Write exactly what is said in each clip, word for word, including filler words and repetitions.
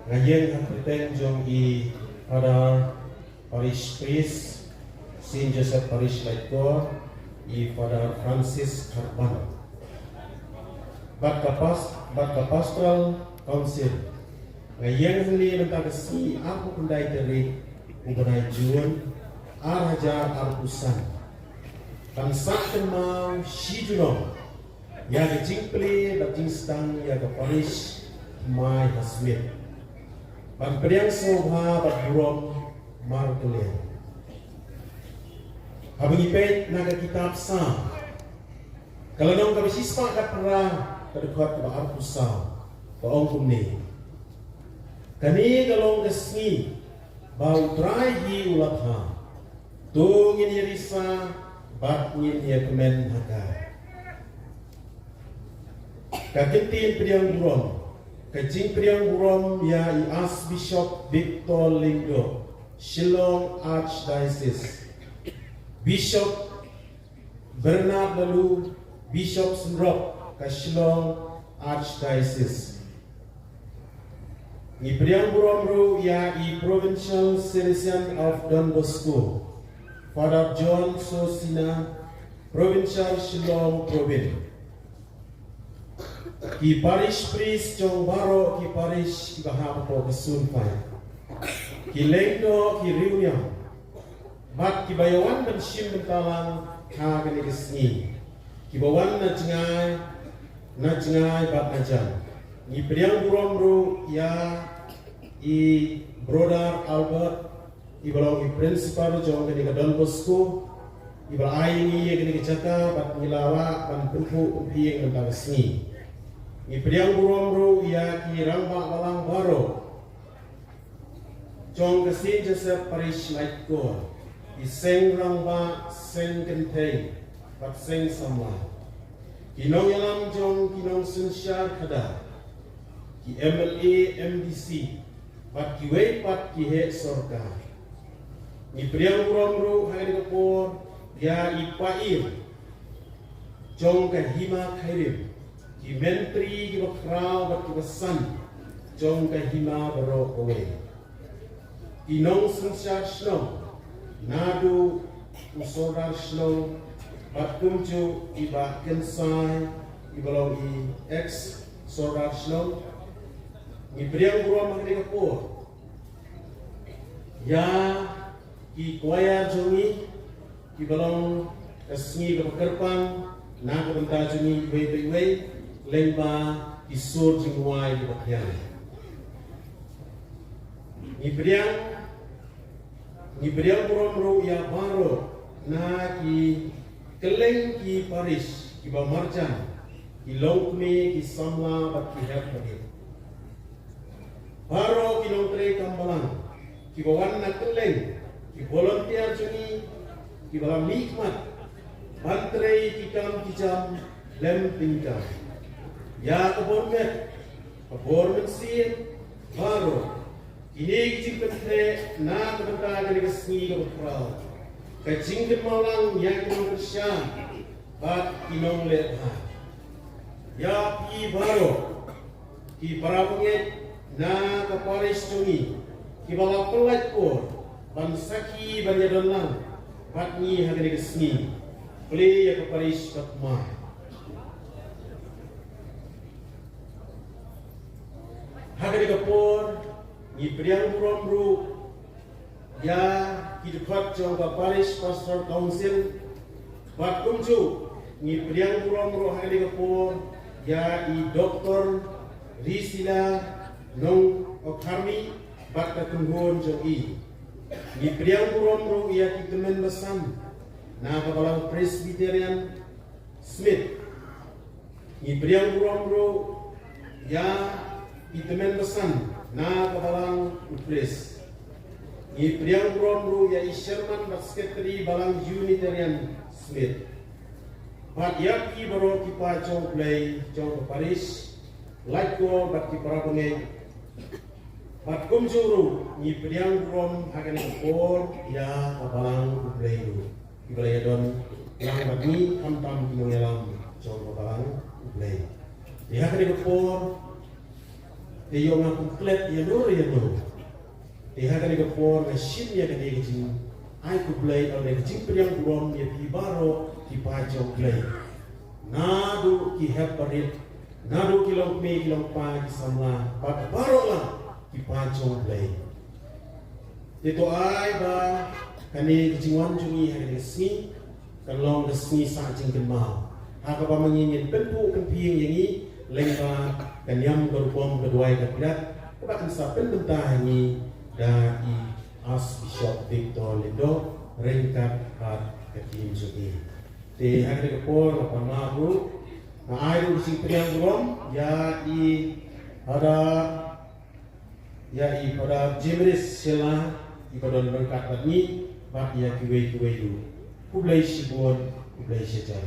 Nga ïeng ha kyrteng jong i Father Parish Priest, Saint Joseph Parish Laitkor, i Father Francis Kharpan. Bad ka pas-, bad ka Pastoral Council. Nga ïeng hangne mynta ka sngi arphew khyndai tarik u bnai Jun, ar hajar arphew san. Ban sah kynmaw shi junom ïa ka jingplie bad jingsdang ïa ka parish Thymmai ha Smit. Ban pdiang sngewbha bad burom markylliang. Haba ngi peit na ka kitab Salm, ka lynnong kaba shispah khatphra, ka dkhot kaba arphew saw, ka ong kumne: Kane ka long ka sngi ba U Trai hi u la thaw. To ngin ïa risa bad ngin ïa kmen ha ka. Ka kyntien pdiang burom, ka jingpdiang burom ïa i Archbishop Victor Lyngdoh, Shillong Archdiocese, Bishop Bernard Laloo, Bishop Synrop ka Shillong Archdiocese. Ngi pdiang burom ruh ïa i Provincial Salesian of Don Bosco, Father John Sosina, Provincial Shillong Province. Ki parish priest jong baroh ki parish kiba hap hapoh ka Sunphai. Ki Lyngdoh, ki Riewniam, bad kiba ïa wan ban shim bynta lang ha kane ka sngi, kiba wan na jngai, na jngai bad na jan. Ngi pdiang burom ruh ïa i Brother Albert, iba long i principal jong kane ka Don Bosco, iba la ai ïa ngi ïa kane ka jaka bad ngi la wad ban pynphuh pynphieng mynta ka sngi. Ngi pdiang burom ruh ïa ki rangbah balang baroh jong ka Saint Joseph Parish Laitkor, ki seng rangbah, seng kynthei bad seng samla, ki nongïalam jong ki nongsynshar khadar, ki M L A, M D C, bad kiwei pat ki heh sorkar. Ngi pdiang burom ruh ha kane ka por ïa i paid jong ka Hima Khyrim, ki myntri kiba khraw bad kiba san jong ka Hima baroh kawei, ki nongsynshar shnong, naduh u sordar shnong bad kumjuh i Bah Kynsai, iba long i ex sordar shnong. Ngi pdiang burom ha kane ka por ïa ki choir jong ngi, kiba long ka sngi kaba kyrpang na ka bynta jong ngi iwei pa iwei, lyngba ki sur jingduwai kiba khia. Ngi pdiang, ngi pdiang burom ruh ïa baroh na ki kylleng ki parish kiba marjan, ki longkmie, ki samla bad ki hep hadien. Baroh ki nongtrei kam balang kiba wan na kylleng, ki volunteer jong ngi kiba la mihkhmat ban trei ki kam ki jam lem tyngka. Ïa ka bor met, ka bor mynsiem, baroh kine ki jingpyntheh na ka bynta kane ka sngi kaba khraw, ka jingkynmaw lang ïa ki nongkyrshan bad ki nongleh bha. Ïa phi baroh ki para bangeit na ka parish jong ngi kiba la pynlait por ban sakhi ban ïadon lang bad ngi ha kane ka sngi, plie ïa ka parish katmai. Ha kane ka por ngi pdiang burom ruh ïa ki dkhot jong ka Parish Pastoral Council, bad kumjuh ngi pdiang burom ruh ha kane ka por ïa i Doktor Risila Nongokharmi bad ka kynhun jong i. Ngi pdiang burom ruh ïa ki tymmen basan na ka balang Presbyterian Smit. Ngi pdiang burom ruh ïa ki tymmen basan na ka balang U Pres. Ngi pdiang burom ruh ïa i chairman bad secretary balang Unitarian Smit. Bad ïa ki baroh ki paid jong U Blei jong ka parish, lait ko bad ki para bangeit. Bad kumjuh ruh ngi pdiang burom ha kane ka por ïa ka balang U Blei ruh, kiba la ïadon lang bad ngi, khamtam ki nongïalam jong ka balang U Blei. Te ha kane ka por Te ïoh nga klet ïa no ïa no. Te ha kane ka por nga shim ïa kane ka jingai khublei, ïa kane ka jingpdiang burom ïa phi baroh ki paid jong U Blei. Naduh ki hep barit, naduh ki longkmie ki longpa, ki samla bad baroh lah ki paid jong U Blei. Te to ai ba kane ka jingwan jong ngi ha kane ka sngi kan long ka sngi sah jingkynmaw, ha kaba ma ngi ngin pynphuh pynphieng ïa ngi lyngba ka niam ka rukom ka duwai ka kyrpad kaba kan sa pynbynta ha ngi da i Archbishop Victor Lyngdoh ryngkat bad ka team jong i. Te ha kane ka por nga pan map ruh, nga ai ruh ka jingpdiang burom ïa i Father, ïa i Father Jimris Sela, i ba don ryngkat bad ngi, bad ïa kiwei kiwei ruh. Khublei shibun, khublei shihajar.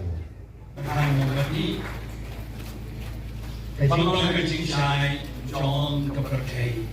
Ka jingshai jong ka pyrthei.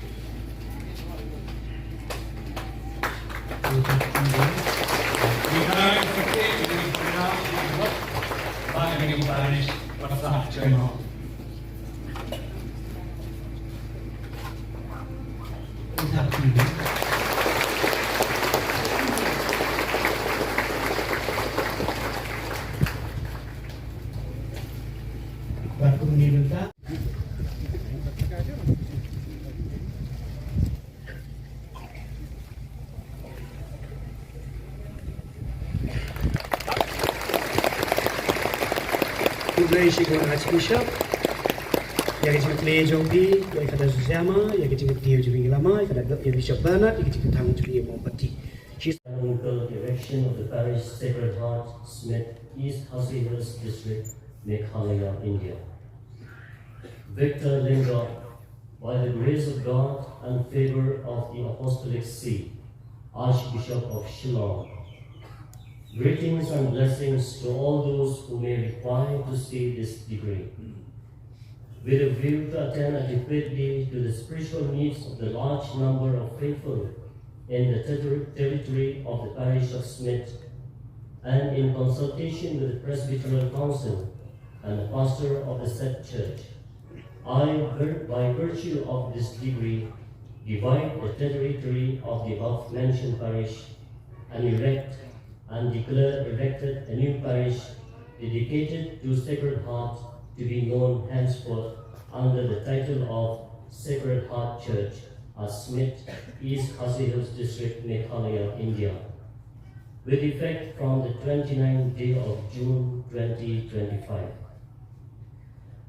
Khublei shibun Archbishop. Ïa ka jingkyrkhu jong phi, ïa ka da Susama, ïa ka jingkyrkhu jong phi lama, ïa ka da ïa Bishop Bernard, ïa ka jingkyrkhu jong phi Mompati. Canonical direction of the parish Sacred Heart, Smit, East Khasi Hills District, Meghalaya, India. Victor Lyngdoh, by the grace of God and favor of the Apostolic See, Archbishop of Shillong. Greetings and blessings to all those who may require to see this degree. With a view to attend adequately to the spiritual needs of the large number of faithful in the ter- territory of the parish of Smit, and in consultation with the Presbyterian Council and the pastor of the said church, I, vir- by virtue of this degree, divide the territory of the above mentioned parish and erect and declare erected a new parish dedicated to Sacred Heart, to be known henceforth under the title of Sacred Heart Church, at Smit, East Khasi Hills District, Meghalaya, India, with effect from the twenty-ninth day of June twenty twenty-five.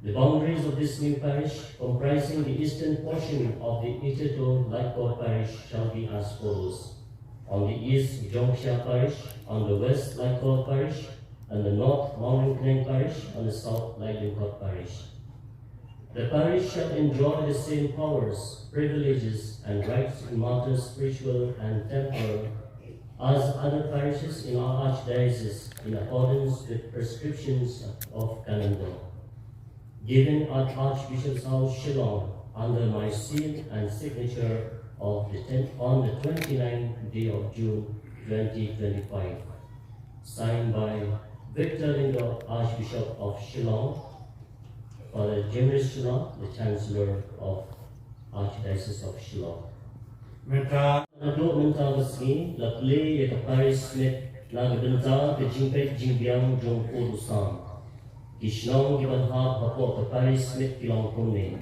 The boundaries of this new parish, comprising the eastern portion of the Iteto Laitkor Parish, shall be as follows. On the east, Jongshia Parish, on the west, Laitkor Parish, and the north, Mawryngkneng Parish, on the south, Laitumkhrah Parish. The parish shall enjoy the same powers, privileges, and rights in matters spiritual and temporal as other parishes in our archdiocese, in accordance with prescriptions of canon law, given at Archbishop's House, Shillong, under my seal and signature of the tenth, on the twenty-ninth day of June twenty twenty-five. Signed by Victor Lyngdoh, Archbishop of Shillong, Father James Shillong, the Chancellor of Archdiocese of Shillong. Mynta naduh mynta ka sngi la plie ïa ka parish Smit na ka bynta ka jingpeit jingbiang jong u Sam. Ki shnong kiban hap hapoh ka parish Smit ki long kumne: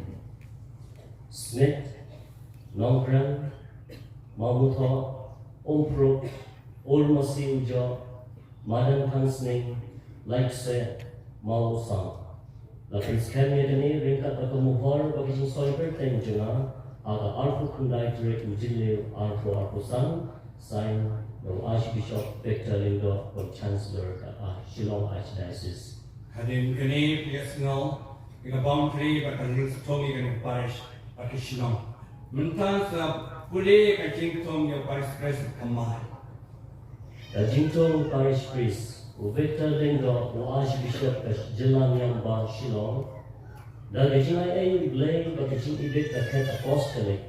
Smit, Nongkrem, Mawmuthoh, Umpruk, Urmasi Ujoh, Madan Thangsning, Laitse, Mawsang. La pynskhem ïa kane ryngkat bad ka mohor bad ka jingsoi kyrteng jong nga ha ka arphew khyndai tarik u Jylliew arphew arphew san, sign by Archbishop Victor Lyngdoh, Pro Chancellor ka Shillong Archdiocese. Hadien kane phi ïohsngew ïa ka boundary bad ka rules jong kane ka parish bad ka shnong. Mynta sa pule ka jingthung ïa u parish priest ka mai. Ka jingthung parish priest, u Victor Lyngdoh, u Archbishop ka jylla Myanmar Shillong. Da ka jingaiei U Blei bad ka jingibit ka khet apostolic,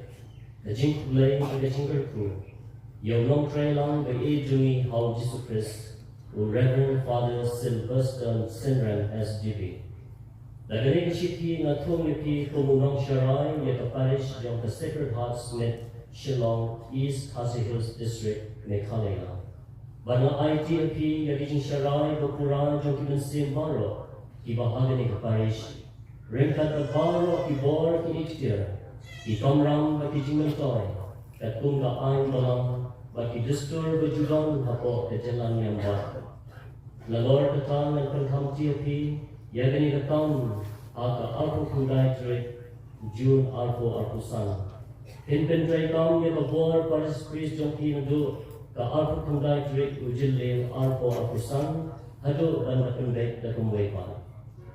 ka jingkhublei bad ka jingkyrkhu ïa u nongtrei lang ba ïeit jong ngi ha u Jisu Khrist, u Reverend Father Sylvester Synrem S D B. Da kane ka shithi nga thung ïa phi kum u nongsharai ïa ka parish jong ka Sacred Heart Smith, Shillong, East Khasi Hills District, Meghalaya. Bad nga aiti ïa phi ïa ki jingsharai ba pura jong ki mynsiem baroh kiba ha kane ka parish. Ryngkat bad baroh ki bor ki ikhtiar, ki kamram bad ki jingmyntoi, katkum ka aiñ balang bad ki dustur ba ju don hapoh ka jylla Myanmar. Nalor kata ngan pynkhamti ïa phi ïa kane ka kam ha ka arphew khyndai tarik June arphew arphew san. Phin pyntreikam ïa ka bor parish priest jong phi naduh ka arphew khyndai tarik u Jylliew arphew arphew san haduh ban da pynbeit da kumwei pat.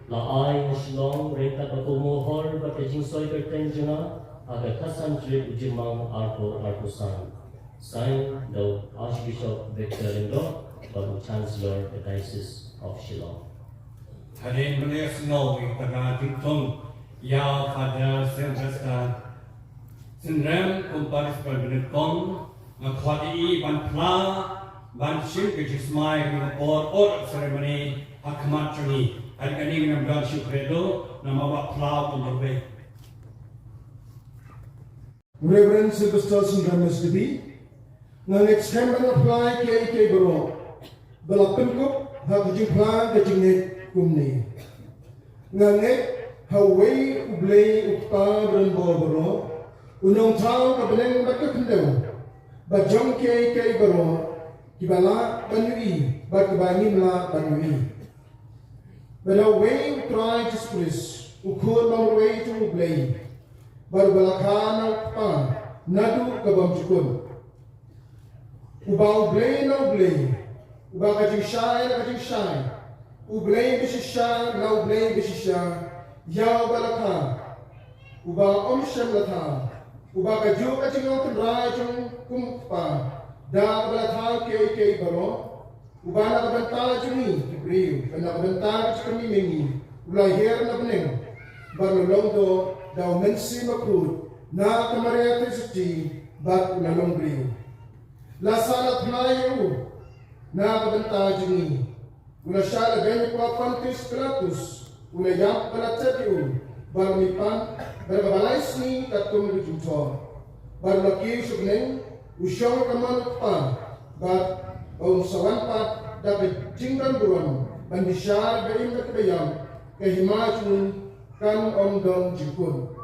La ai ha Shillong ryngkat bad ka mohor bad ka jingsoi kyrteng jong nga ha ka khatsan tarik u Jymmang arphew arphew san. Signed, the Archbishop Victor Lyngdoh, bad u Chancellor the Diocese of Shillong. Hadien ba la ïasngew ïa ka jingthung ïa Father Sylvester Synrem kum parish priest, nga khot ïa i ban phla ban shim ka jingsmai ha kane ka por order ceremony ha khmat jong ngi. Hadien kane ngin ym don shuh kyrduh namar ba phla kum marwei. Reverend Sylvester Synrem S D B, nga ngeit skhem ba nga phla ïa kiei kiei baroh ba la pynkup ha ka jingphla ka jingngeit kumne. Nga ngeit ha uwei U Blei U Kpa ba donbor baroh, U Nongthaw ka bneng bad ka khyndew, ba jong kiei kiei baroh kiba lah ban ïohi bad kiba ngim lah ban ïohi. Ba da uwei U Trai Jisu Khrist, U Khun ba marwei jong U Blei, bad uba la kha na U Kpa naduh ka bymjukut. Uba U Blei na U Blei, uba ka jingshai na ka jingshai, U Blei bashisha na U Blei bashisha, ïa uba la kha, uba ym shym la thaw, uba kajuh ka jinglong tynrai jong u kum U Kpa, da kaba la thaw kiei kiei baroh, uba na ka bynta jong ngi ki briew, bad na ka bynta ka jingkyrmen ngi u la hiar na bneng, bad u la long doh da U Mynsiem Bakhuid na ka Maria Theisotti, bad u la long briew. La sahnarphna ïa u na ka bynta jong ngi. U la shah lehbeiñ ha u Pontius Pilatus, u la ïap bad la tep ïa u, bad u mihpat, bad ha kaba lai sngi katkum ka jingthor. Bad u la kiew sha bneng, u shong ha ka mon U Kpa, bad ba un sa wan pat da ka jingdon burom ban bishar ba im bad ba ïap, ka hima jong u kan ym don jingkut.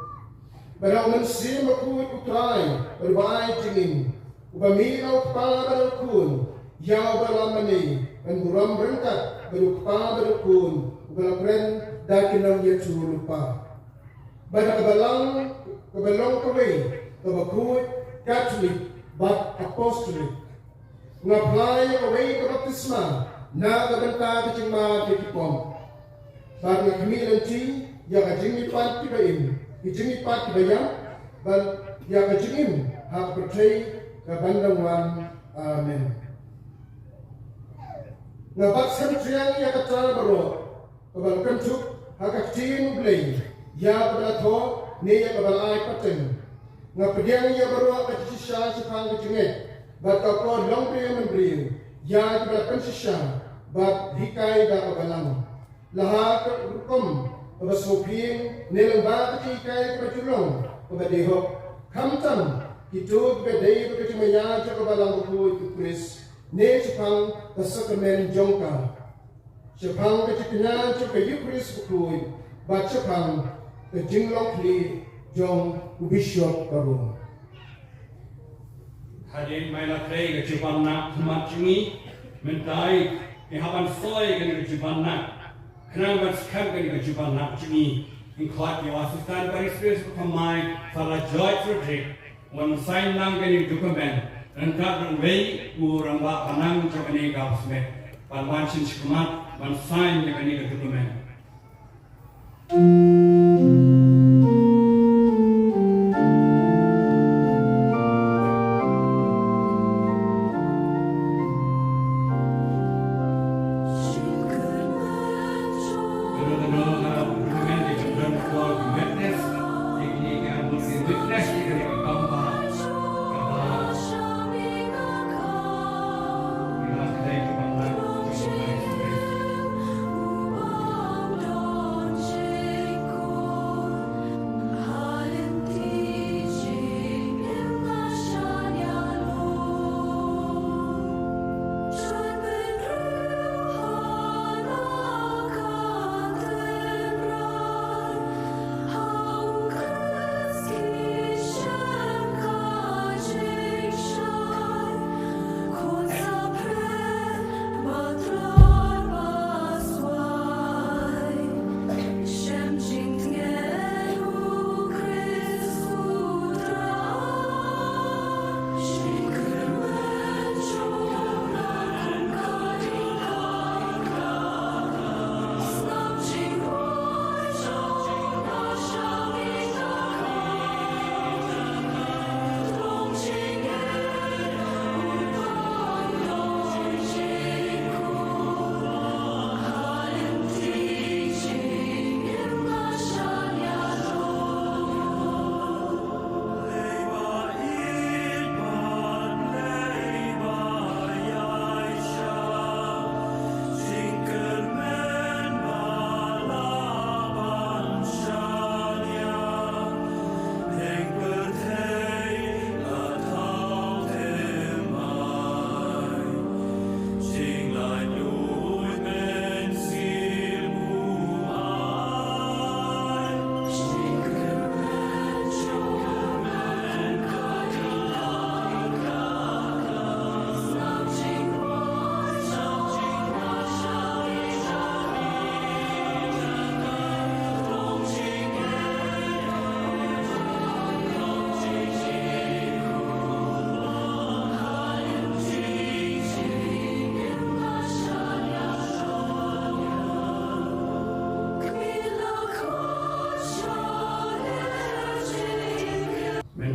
Bad da U Mynsiem Bakhuid U Trai, bad uba ai jingim, uba mih na U Kpa bad U Khun, ïa uba la mane ban burom ryngkat bad U Kpa bad U Khun, uba la kren da ki nongïathuhlypa. Bad da ka balang kaba long kawei, kaba khuid, Katholik bad Apostolik. Nga phla ïa kawei ka baptisma na ka bynta ka jingmap ïa ki pop. Bad nga khmih lynti ïa ka jingmihpat kiba im, ki jingmihpat kiba ïap, bad ïa ka jingim ha ka pyrthei kaban dang wan. Amen. Nga bat skhem triang ïa kata baroh kaba la kynthup ha ka ktien U Blei, ïa kaba la thoh ne ïa kaba la ai pateng. Nga pdiang ïa baroh ka jingshisha shaphang ka jingngeit bad ka kordor longbriew manbriew, ïa kiba la pynshisha bad hikai da ka balang. La ha ka rukom kaba sngewbha ne lyngba ka jinghikai kaba ju long kaba dei hok, khamtam kito kiba dei bad ka jingmaïa jong ka Balang Bakhuid U Khrist, ne shaphang ka sakramen jong ka, shaphang ka jingkñia jong ka Eukharist Bakhuid, bad shaphang ka jinglong khlieh jong u Bishop ka Rome. Hadien ba la trei ka jubab na khmat jong ngi, mynta ngi hap ban soi kane ka jubab na. Khnang ban skhem kane ka jubab na jong ngi, ngi khot ïa u Assistant Parish Priest ba thymmai, Father George Frederick, wan sign lang kane ka document ryngkat bad uwei u rangbah balang jong kane ka Smith, ban wan sha khmat ban sign ïa kane ka document.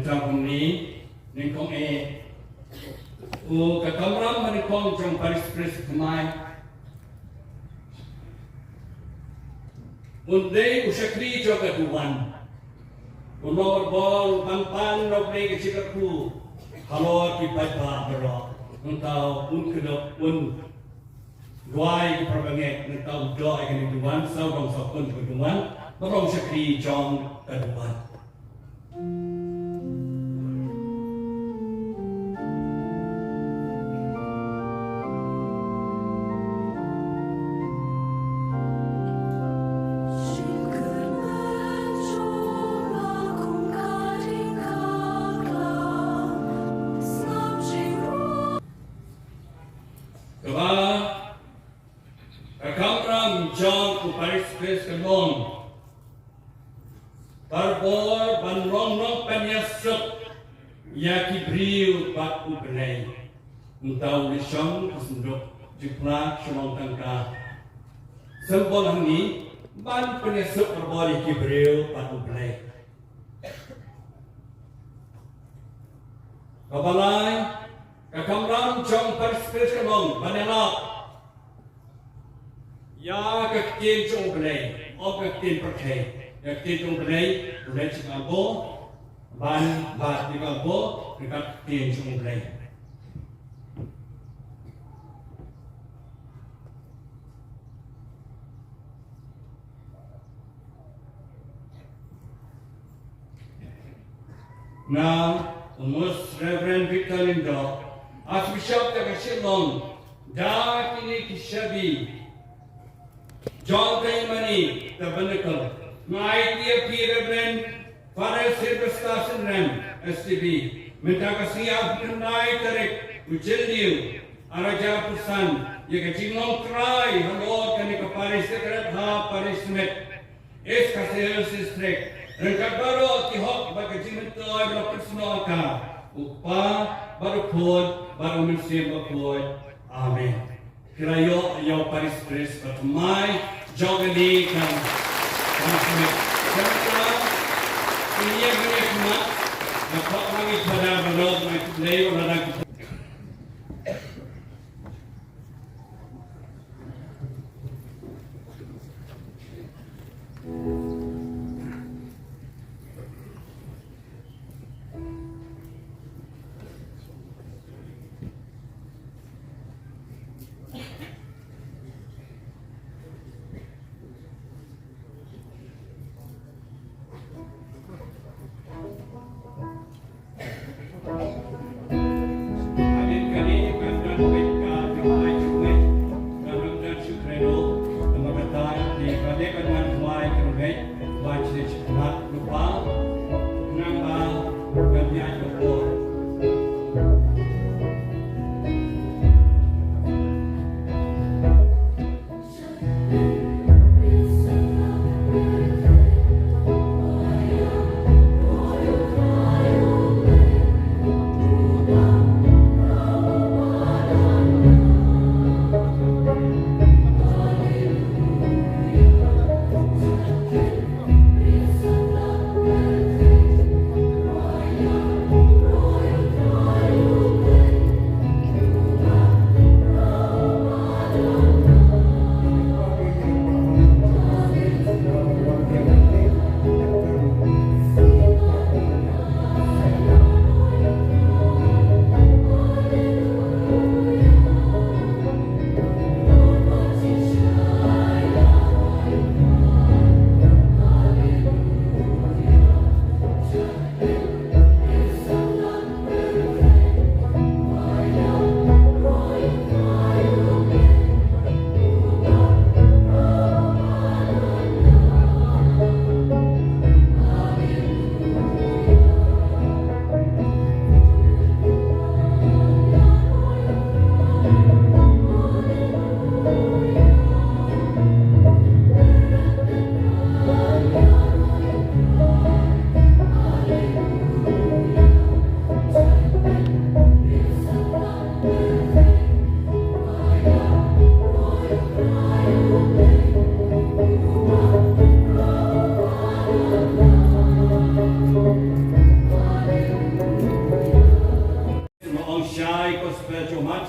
Tang kumne, nyngkong eh, u ka kamram ba nyngkong jong Parish Priest thymmai, un dei u shakri jong ka duwan. Un long bor ban pan na U Blei ka jingkyrkhu halor ki paidbah baroh. Nangta un kynduh, un duwai ki para bangeit, nangta un doh ïa kane ka duwan, saw dong saw khun ka duwan, ba long shakri jong ka duwan. Kaba ka kamram jong u Parish Priest ka long, bor ban long nongpynïasuk ïa ki briew bad U Blei. Nangta u leit shong ka synduk jingphla, shu long tang ka symbol hangne ban pynïasuk bor ïa ki briew bad U Blei. Kaba lai, ka kamram jong Parish Priest ka long ban ïalap ïa ka ktien jong U Blei, ym ka ktien pyrthei. Ïa ka ktien jong U Blei, U Blei u sngewbha ban bat ïa ka bor, ïa ka ktien jong U Blei. Nga, u Most Reverend Victor Lyngdoh, Archbishop jong ka Shillong, da kine ki shabi jong ka Imani Tabernacle. Nga aiti ïa phi Reverend Father Sylvester Synrem, S T B. Mynta ka sngi arphew khyndai tarik u Jylliew, ar hajar arphew san, ïa ka jinglong trai halor kane ka parish, ka Kyrhai Parish Smit, East Khasi Hills District. Ryngkat baroh ki hok bad ka jingmyntoi ba la pynsnoh ïa ka, u Kpa bad u Khun bad u Mynsiem Bakhuid. Amen. Ki la ïoh ïa u Parish Priest ba thymmai jong kane ka Parish Smit. Kane ka, kine ki ïa khmat, nga kwah ba ngi Father baroh, ngi khublei ïa u Father.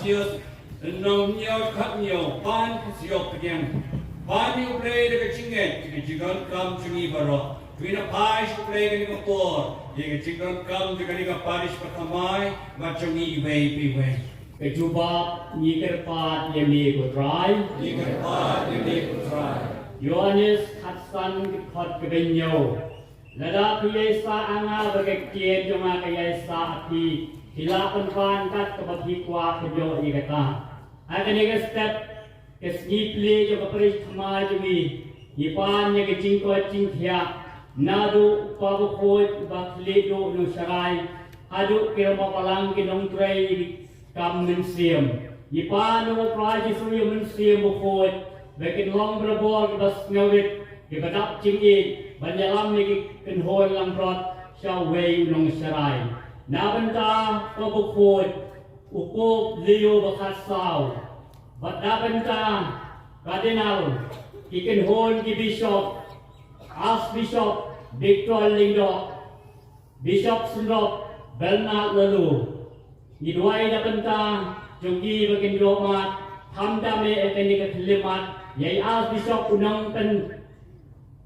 Tius, nong nyo khat nyo, pan ka siok pdiang. Pan ïa U Blei da ka jingngeit, ka jingdonkam jong ngi baroh. Wi na phai sha U Blei kane ka por, ïa ka jingdonkam jong kane ka parish ba thymmai, bad jong ngi iwei pa iwei. Ka jubab, ngi kyrpad ïa me ko Trai. Ngi kyrpad ïa me ko Trai. Ïoannis khatsan, ka dkhot kaba hynñiew. Lada phi ïaisah ha nga bad ka ktien jong nga ka ïaisah ha phi, phi lah pynban kat kaba phi kwah pynïoh ïa kata. Ha kane ka step, ka sngi plie jong ka parish thymmai jong ngi, ngi pan ïa ka jingkoit jingkhiah naduh u kpa bakhuid uba khlieh duh nongsharai, haduh ki rangbah balang, ki nongtrei kam mynsiem. Ngi pan ïa u Trai Jisu ïa u Mynsiem Bakhuid ba kin long barabor kiba sngewrit, kiba dap jingïeit ban ïalam ïa ki kynhun langbrot sha uwei u nongsharai. Na bynta u kpa bakhuid, u Pope Leo ba khatsaw, bad na bynta Cardinal, ki kynhun ki Bishop, Archbishop Victor Lyngdoh, Bishop Sundrop Bernard Laloo. Ngi duwai na bynta jong ki ba kin ïoh mad, khamtam eh ha kane ka thylliej mad ïa i Archbishop, u nongpyn,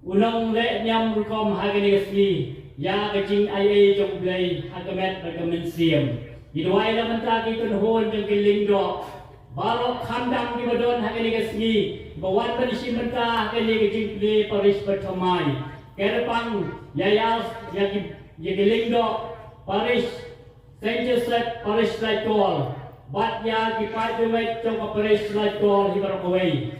u nongleh niam rukom ha kane ka sngi ïa ka jingaiei jong U Blei ha ka met bad ka mynsiem. Ngi duwai na bynta ki kynhun jong ki Lyngdoh baroh khamtam kiba don ha kane ka sngi, ba wan ban shim bynta ha kane ka jingplie parish ba thymmai. Kyrpang ïa, ïa, ïa ki, ïa ki Lyngdoh parish, Saint Joseph parish Laitkor, bad ïa ki paid jong ka parish Laitkor hi baroh kawei.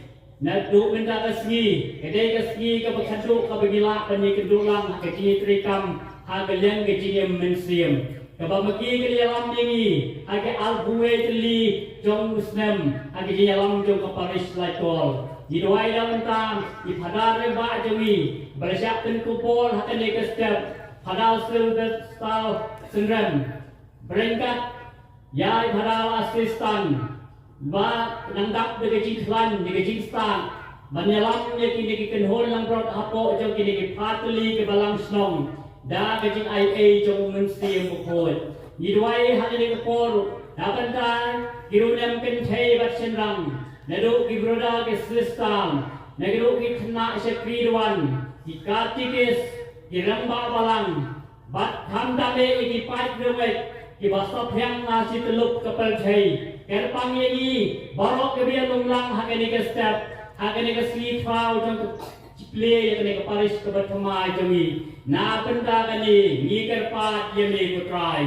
Naduh mynta ka sngi, ka dei ka sngi kaba khatduh kaba ngi lah ban ïakynduh lang ha ka jingïatreikam ha ka liang ka jingim mynsiem, kaba ma ki ka la ïalam ïa ngi ha ki arphew wei tylli jong u snem ha ka jingïalam jong ka parish Laitkor. Ngi duwai da mynta ïa i Phadar rangbah jong ngi ba la shah pynkup bor ha kane ka step, Phadar Sylvester Synrem. Ryngkat ïa i Phadar Assistant ba nang dap da ka jingkhlaiñ, da ka jingstad ban ïalam ïa kine ki kynhun langbrot hapoh jong kine ki phra tylli ki balang shnong da ka jingaiei jong u Mynsiem Bakhuid. Ngi duwai ha kane ka por na bynta ki riewniam kynthei bad shynrang, naduh ki brother ki sister, naduh ki khynnah shakri duwan, ki katikis, ki rangbah balang, bad khamtam eh ïa ki paid riewngeit kiba saphriang na shi tyllup ka pyrthei. Kyrpang ïa ngi baroh kiba ïalum lang ha kane ka step, ha kane ka sngi khraw jong ka jingplie ïa kane ka parish kaba thymmai jong ngi. Na bynta kane ngi kyrpad ïa me ko Trai.